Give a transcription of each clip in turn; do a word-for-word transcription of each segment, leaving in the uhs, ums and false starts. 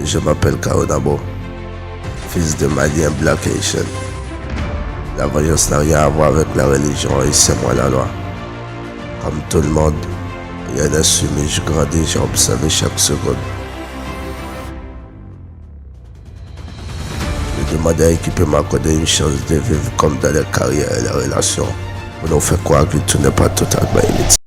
Je m'appelle Kaonabo, fils de Malien Black Haitian. La vengeance n'a rien à voir avec la religion et c'est moi la loi. Comme tout le monde, rien n'est sûr, mais je grandis, j'ai observé chaque seconde. Je demande à équipe m'accorder une chance de vivre comme dans les carrières et les relations. Pour nous faire croire que tout n'est pas totalement inutile.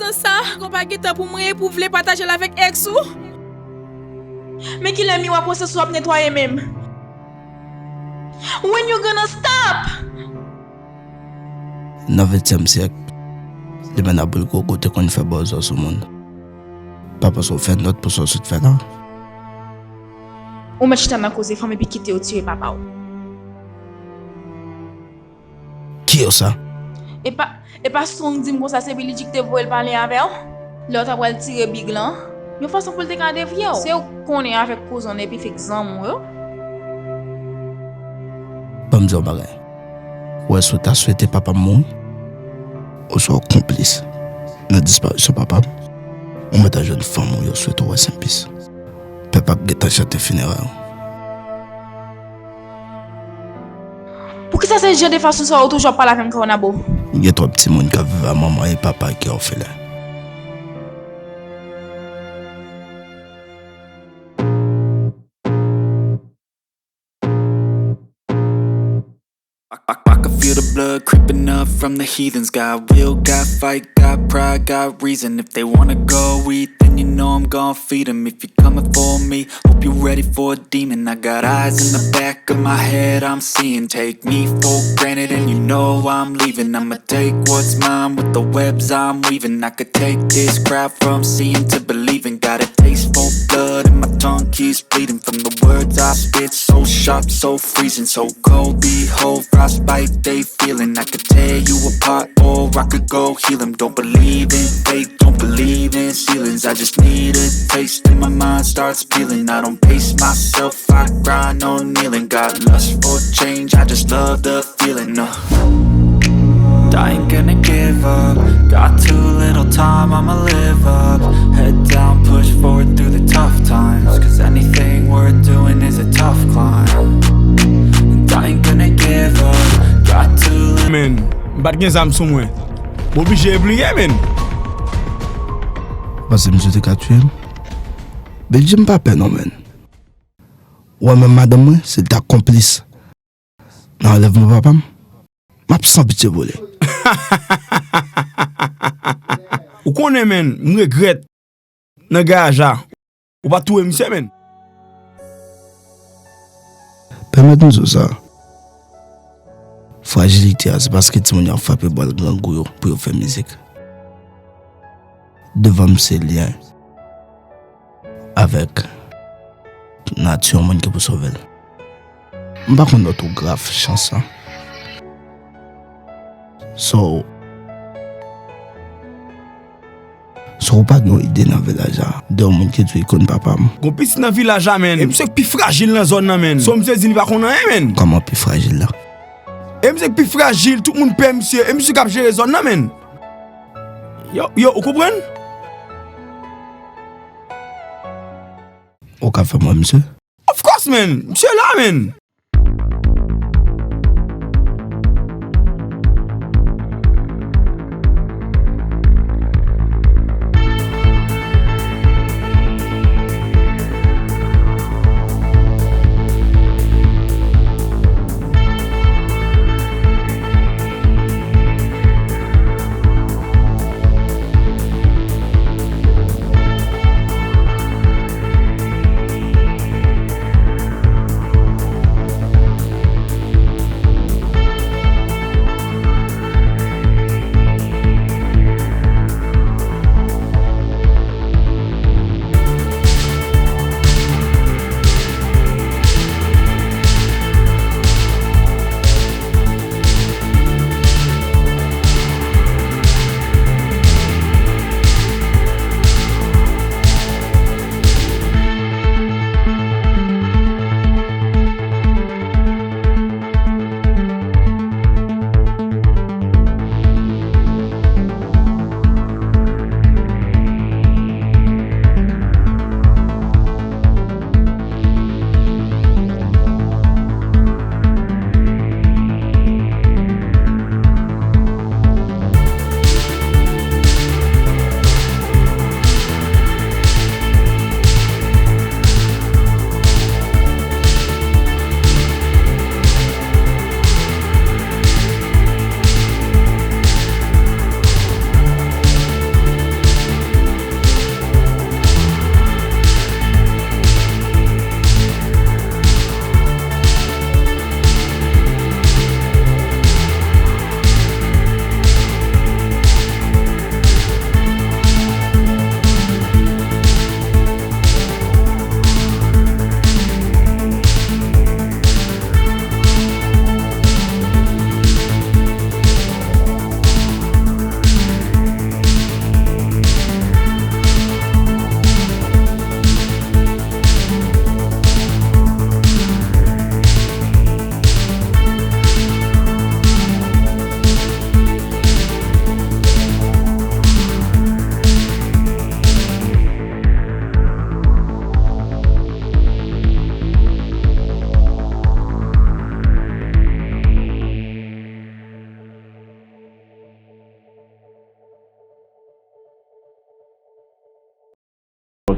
Sa, konpa gen tan pou mwen e pou vle pataje l avèk ex ou? Men kilè miwa konsans ou ap netwaye menm? When you gonna stop? Nan ventyèm syèk, li menm Abrilgogo te konn fè bòzò sou moun. Pa panse w fè nòt pou sa w sot fè la. Ou mèt chita nan koze fanm epi kite yo tire papa w. Ki yo sa? E pa, e pa Strong di m konsa se Billy G ki te voye l pale avè w? Lè w ta pral tire big lan, yon fason pou l te ka devye w. Se ou k konnen avèk kouzen w epi fèk zanmi w yo. Ban m di w yon bagay. Ou wè si w ta swete papa m mouri, oswa w konplis nan disparisyon papa m, ou mèt al jwenn fanmi w yo swete w wè senpis. Pèp ap gentan chante fineray ou. Poukisa se jan de fason sa yo toujou ap pale avè m, Kawanabo? Gen twòp timoun k ap viv ak manman e papa ki òfelen. I, I, I can feel the blood creeping up from the heathens. Got will, got fight, got pride, got reason. If they wanna go eat, then you know I'm gon' feed 'em. If you're coming for me, hope you're ready for a demon. I got eyes in the back of my head, I'm seeing. Take me for granted, and you know I'm leaving. I'ma take what's mine with the webs I'm weaving. I could take this crowd from seeing to believing. Got a taste for blood, and my tongue keeps bleeding from the words I spit. So sharp, so freezing, so cold. Behold, frostbite they feeling. I could tear you apart, or I could go heal 'em. Don't believe in fate, don't believe in ceilings. I just need a taste, and my mind starts peeling. I don't pace myself, I grind on kneeling. Got lust for change, I just love the feeling. Uh. I ain't gonna give up. Got too little time, I'ma live up. Head down, push forward through the tough times. 'Cause anything worth doing is a tough climb. And I ain't gonna give up. Got too little. Men, m pa t gen zam sou mwen. M oblije bliye, men. Panse misye te ka tiye m? Billy G, m pa pè non, men. Ou wè menm madanm mwen, si l ta konplis nan anlèvman papa m, m ap san pitye pou li. Ou konnen, men, m regrèt nan garaj la. Ou pa t touye misye, men. Pèmèt m di w sa. Frajilite a, se paske timoun yo ap frape bal grangou yo pou yo fè mizik. Devan m se lyen avèk nati yon moun ki pou sove l. M pa konn òtograf chans lan. So, so ou pa gen yon ide nan vilaj la de yon moun ki di w li konn papa m? Gon pitit nan vilaj la, men. E misye k pi frajil nan zòn nan, men. So misye di li pa konn anyen, men. Kòman pi frajil la? E misye k pi frajil, tout moun pè misye. E misye k ap jere zòn nan, men. Yo, yo, ou konprann? Ou ka fè m wè misye? Of course, man! Misye la, man!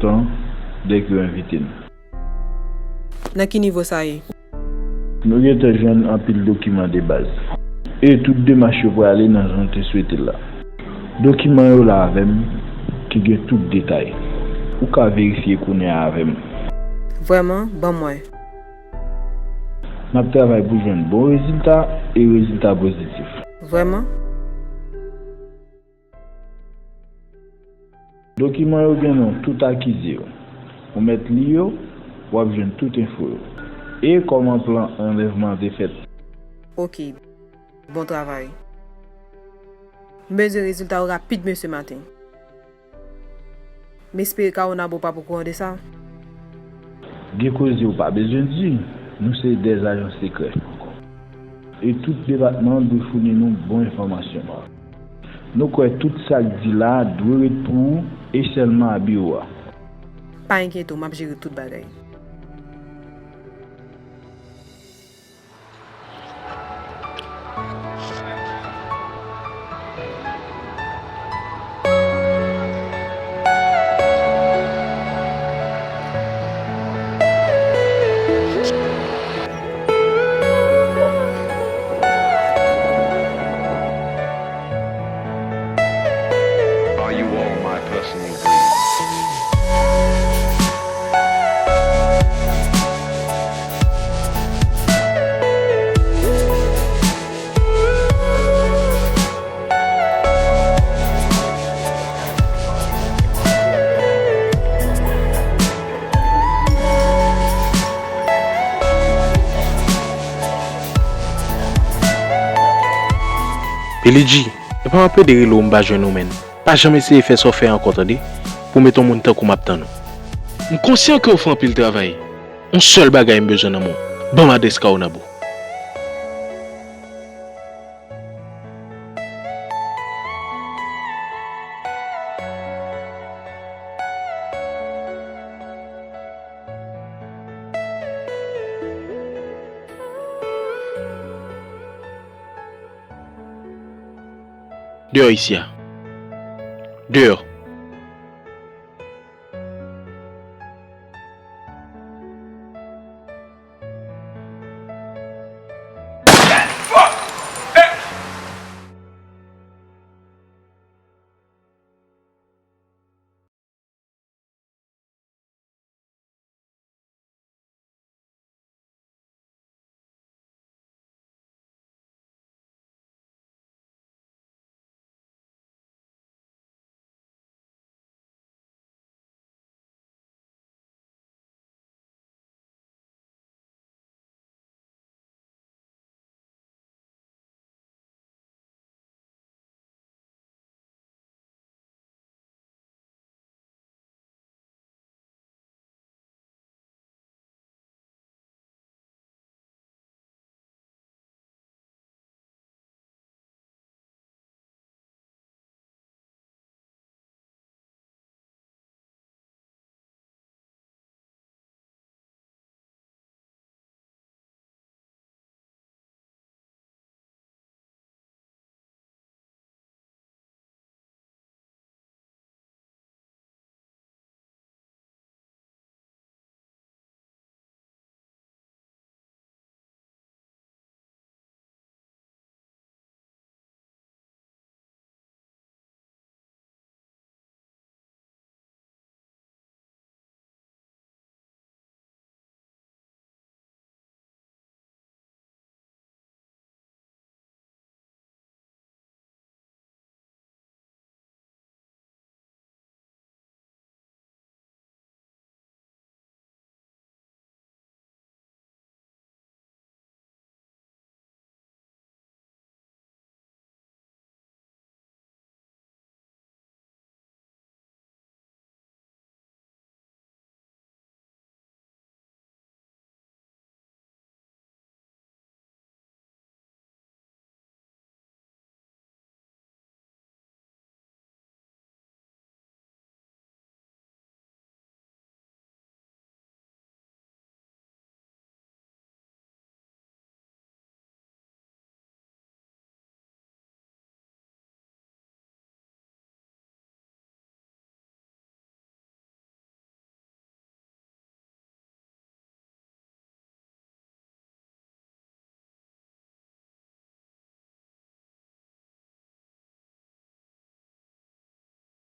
tan dèk yo envite n. Nan ki nivo sa ye? Nou gentan jwenn anpil dokiman de baz. E tout demach yo prale nan jan w te swete l la. Dokiman yo la avè m ki gen tout detay. Ou ka verifye kounye a avè m. Vrèman, ban m wè. N ap travay pou jwenn bon rezilta e rezilta pozitif. Vrèman? Dokiman yo gen non tout akize yo. Ou mèt li yo, w ap jwenn tout enfo yo. E kòman plan anlèvman an te fèt. Oke. Bon travay. M bezwen rezilta yo rapid men se maten. M espere Kawonabo p ap okouran de sa. Gen koze ou pa bezwen di, nou se de ajan sekrè. E tout depatman an dwe founi nou bon enfòmasyon. Nou kwè tout sa k di la a dwe ret pou ou e sèlman a biwo a. Pa enkyete w, m ap jere tout bagay. Are you all my personal greed? Billy G, epa m ap plede rele w m pa jwenn ou menn. Pa janm eseye fè sa w fè ankò tande, pou met yon moun tankou m ap tann ou. M konsyan ke w fè anpil travay. Yon sèl bagay m bezwen nan men w, ban m adrès Kawonabo. Deyò isi a. Deyò.